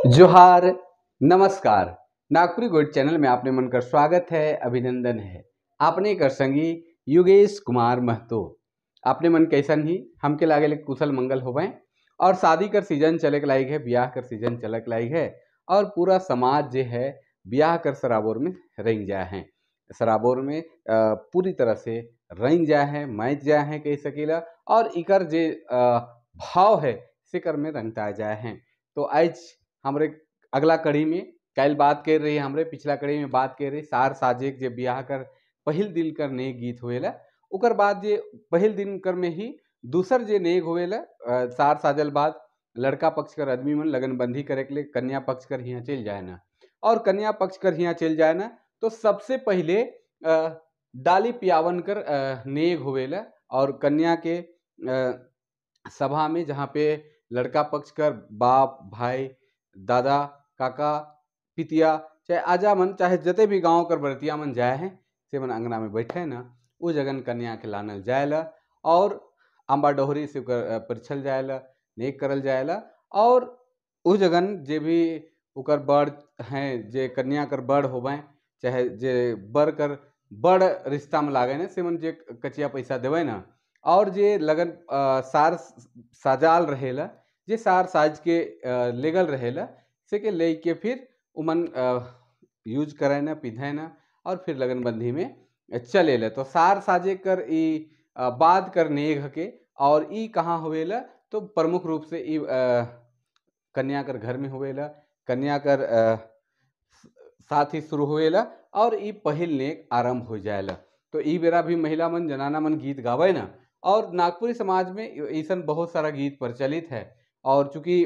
जोहार, नमस्कार। नागपुरी गोइड चैनल में आपने मन कर स्वागत है, अभिनंदन है। आपने कर संगी युगेश कुमार महतो। आपने मन कैसन ही हमके लागे कुशल मंगल होवें। और शादी कर सीजन चले के लायक है, ब्याह कर सीजन चले के लायक है और पूरा समाज जो है ब्याह कर सराबोर में रंग जाए हैं, सराबोर में पूरी तरह से रंग जाए हैं, मैच जाए हैं कह सकीला। और इकर जे भाव है सिकर में रंगता जाए हैं। तो आज हमरे अगला कड़ी में कल बात कर रही है, हमरे पिछला कड़ी में बात कर रही सार साजे जे ब्याह कर पहिल दिन कर नेक गीत होएला, उकर बाद जे पहिल दिन कर में ही दूसर जे नेक होएला। सार साजल बाद लड़का पक्ष कर आदमी मन लगनबंदी करे के लिए कन्या पक्ष कर हियाँ चल जाए ना, और कन्या पक्ष कर हियाँ चल जाए ना तो सबसे पहले डाली पियावन कर नेग होवेला। और कन्या के सभा में जहाँ पे लड़का पक्ष कर बाप, भाई, दादा, काका, पितिया चाहे आजा मन चाहे जते भी गांव कर बरतिया मन जाए हैं से मन अंगना में बैठे ना, वो जगन कन्या के लानल जाएला और आंबा डोहरी से परिछल जाएला, नेक करल जाएला। और वो जगन जे भी उकर बड़ हैं, जे कन्या कर बड़ होवें चाहे जे बर कर बड़ रिश्ता में लागे ना से मन जे कचिया पैसा देवे ना। और जे लगन सार साजाल रहेला, जे सार साज के लेगल रहेला से के ले के फिर उमन यूज करे ना, पिधे ना और फिर लगनबंदी में चले ले। तो सार साजे कर ई बाद कर नेघ के और ई कहाँ होवेला तो प्रमुख रूप से ई कन्या कर घर में होवेला, कन्या कर साथ ही शुरू होवेला और ई पहिल नेक आरंभ हो जाएला। तो ई बेरा भी महिला मन जनाना मन गीत गावे ना। और नागपुरी समाज में ऐसा बहुत सारा गीत प्रचलित है और चूँकि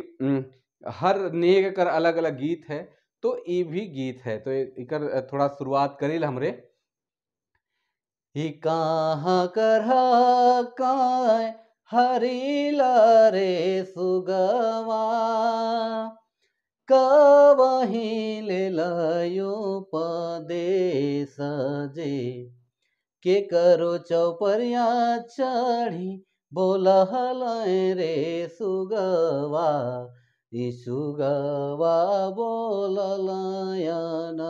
हर नेग कर अलग अलग गीत है तो ये भी गीत है। तो इकर थोड़ा शुरुआत करेल हमरे। ही कहाँ कर काय हरिला रे सुगवा, कवही ले लयो पदेश जे, के करो चौपरिया चढ़ी बोलहल रे सुगवा, ई सुगवा बोललयन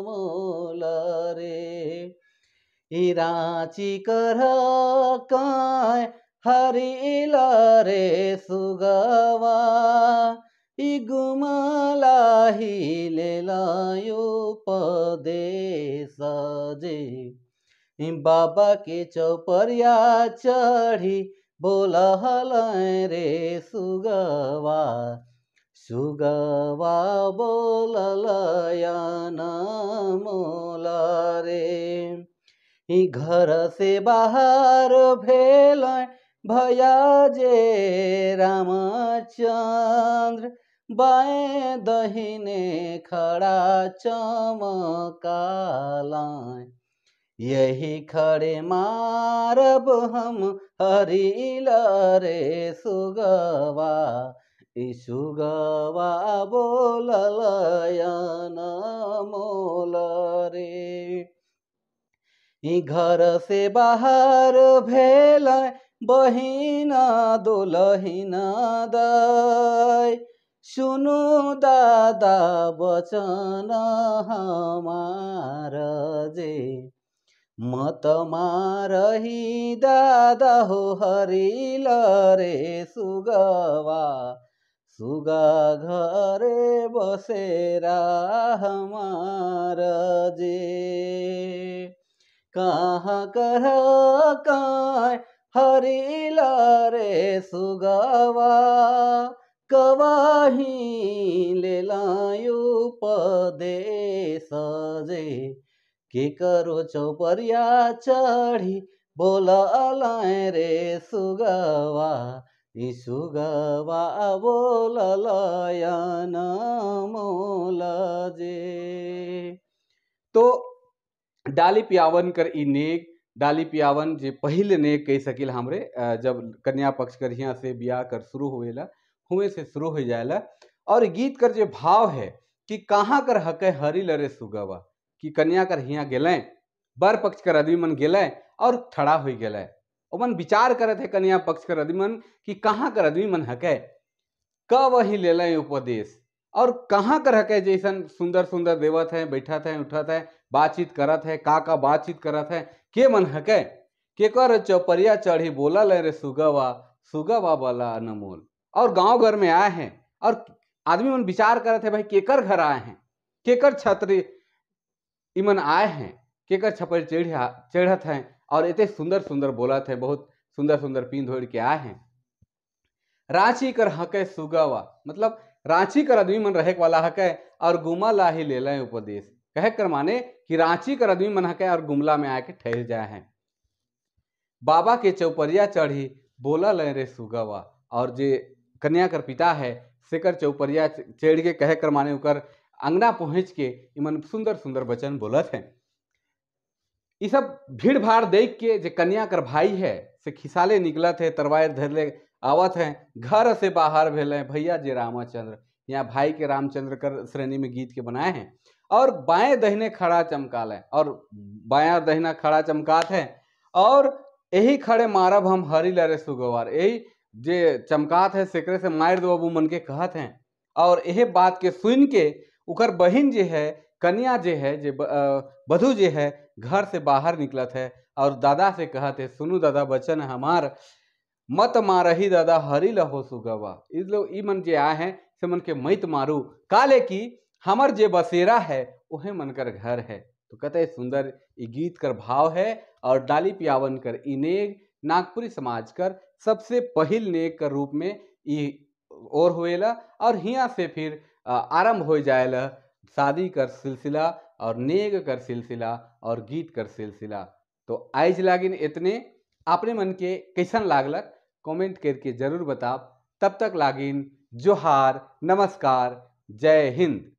मोल रे। ई रांची कर काय हरिला रे सुगवा, ई गुमला ही ले लायो पदेश जे, बाबा के चौपरिया चढ़ी बोलहल रे सुगवा, सुगवा बोललयन मोल रे। ई घर से बाहर भेल भैया जे रामचंद्र, बाएं दहिने खड़ा चमकाला, यही खड़े मारब हम हरिला रे सुगवा, ई सुगवा बोललयन मोल रे। ई घर से बाहर भेल बहिना दुलहिना दाय, सुनु दादा बचन हमार जे, मत मारही दादा हो हरिला रे सुगवा, सुगा घरे बसेरा हमार जे। कहाँ कर काय हरिला रे सुगवा, कवाही ले लायो पदेश जे, के करो चौपरिया चढ़ी बोललाय रे सुगवा, ई सुगवा बोललयन मोल जे। तो डाली पियावन कर ई नेग, डाली पियावन जे पहले नेग कह सकिल हमरे, जब कन्या पक्ष कर हियाँ से ब्याह कर शुरू होएला हुए से शुरू हो जाएला। और गीत कर जे भाव है कि कहाँ कर हके हरी लरे सुगवा, कि कन्या कर हियाँ गेलें, बर पक्ष कर आदमी मन गेलें और ठड़ा हो गेलें। ओमन विचार करत है कन्या पक्ष कर आदमी मन कि कहाँ कर आदमी मन हके, कब वही ले लें उपदेश। और कहाँ कर हके जैसन सुंदर सुंदर देवत हैं, बैठत हैं, उठत हैं, बातचीत करत हैं, का का बातचीत करत हैं, के मन हके के कर चौपरिया चढ़ी बोला ले रे सुगवा, सुगवा वाला अनमोल। और गांव घर में आए हैं और आदमी मन विचार करत है भाई केकर घर आए हैं, केकर छतरी इमन आए हैं, केकर छपर चढ़त हैं और इतने सुंदर सुंदर बोलत हैं, बहुत सुंदर सुंदर पीन धोड़ के आए हैं। रांची कर हके सुगवा, मतलब रांची कर आदमी मन रहे वाला हके और गुमा ला ही ले लें उपदेश। कहे कर माने कि रांची कर आदमी मन हके और गुमला में आके ठहर जाए हैं। बाबा के चौपरिया चढ़ी बोला ले रे सुगवा, और जे कन्या कर पिता है सेकर चौपरिया चढ़ के कहे कर माने उकर अंगना पहुँच के इमन सुंदर सुंदर वचन बोलत हैं। ये सब भीड़ भाड़ देख के जे कन्या कर भाई है से खिसाले निकलत है, तरवार धरले आवत हैं, घर से बाहर भेले भैया जे रामचंद्र, यहाँ भाई के रामचंद्र कर श्रेणी में गीत के बनाए हैं। और बाएं दहिने खड़ा चमकाल है और बायां दहिना खड़ा चमकात है और यही खड़े मारब हम हरी लरे सुगवार, यही जे चमकात है सेकरे से मार दो अबू मन के कहत हैं। और यही बात के सुन के उकर बहन जे है, कन्या जे है, जे बधू जे है घर से बाहर निकलत है और दादा से कहत है सुनू दादा बचन हमार, मत मारही दादा हरी लहो सुगवा। इस लोग ई मन जे आए हैं से मन के मत मारू, काले की हमर जे बसेरा है उहे मन कर घर है। तो कते सुंदर ई गीत कर भाव है। और डाली पियावन कर ई नेग नागपुरी समाज कर सबसे पहिल नेग कर रूप में ई और होएला और हिया से फिर आरंभ हो जाएला शादी कर सिलसिला और नेग कर सिलसिला और गीत कर सिलसिला। तो आइज लागिन इतने, आपने मन के कैसन लागलक कमेंट करके जरूर बताब। तब तक लागिन जोहार, नमस्कार, जय हिंद।